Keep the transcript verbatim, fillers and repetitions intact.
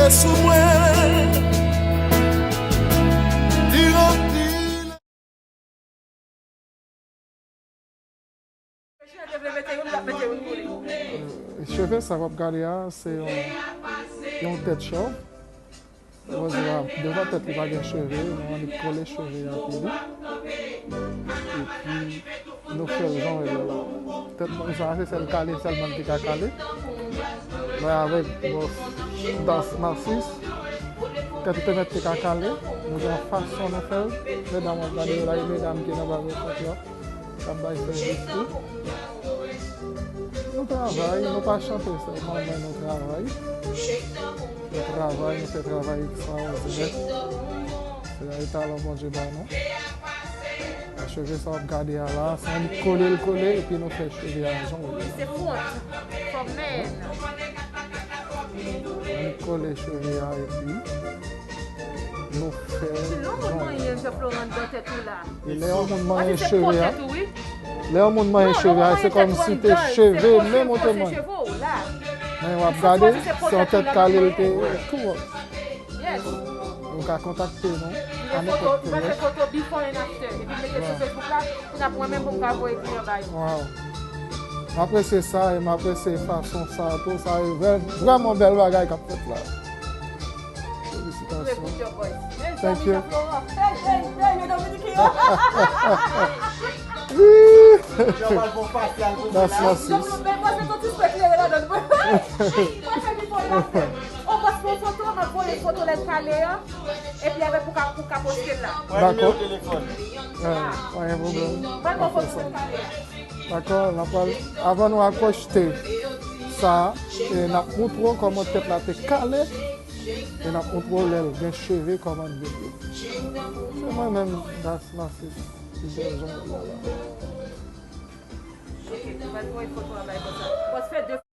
Sou mwen. Di ranpli. Cheve sa w ap gade a, se yon, yon tèt chòv. Wè, se la, devan tèt li pa gen cheve, nou annik kole cheve a pou li. Epi, nou fè l jan w wè l la. Tèt moun sa, se sèl kale sèlman ki ka kale. Mwen avèk bòs Das Narcisse. Tèt ou te mèt te ka kale. Nou gen yon fason nou fè l. Medam w ap gade yo la, e medam ki nan babèkont la. K ap bay sèvis tou. Nou travay, nou pa chante sèlman, men nou travay. Nou travay, nou fè travay ekstraòdinè. Se la talan Bondye ba nou. Cheve sa w ap gade a la, se annik kole l kole, epi nou fè cheve a jan w wè. Se fwont, fò men. Annik kole cheve a, epi nou fè jan w wè. Ki long ou manyen, Jean Florent, nan tèt ou la? E lè yon moun manyen cheve a, lè yon moun manyen cheve a, se kòmsi te cheve menm ou te manyen. Men w ap gade, se yon tèt kale l te tou. Ou ka kontakte nou a nenpòt kilè. Mwen fè foto before and after. Epi m mete sou Facebook la, pou n ap mwen menm pou m ka voye kliyan ba yo. Wow. M apresye sa e m apresye fason sa tou. Sa e vrè-, vrèman bèl bagay k ap fèt la. Felisitasyon. Thank you. Hey, hey, hey, yo Dominique yo. Wi. That's my sis. Mwen pase ton ti spèk lere ladan. Mwen fè before and after. Ou poste yon foto, m ap voye foto lè l kale an, epi avèk ou ka, ou ka poste l la. Dakò. Pa gen pwoblèm. Mwen voye foto lè l kale an. Dakò, n ap pral, avan nou akwochte sa, e n ap montre w kòman tèt la te kale, e n ap montre w lè l gen cheve kòman l vin ye. Se mwen menm, Das Narcisse, ki fè jan w wè la. Ok, mwen voye foto a bay konsa. Poste de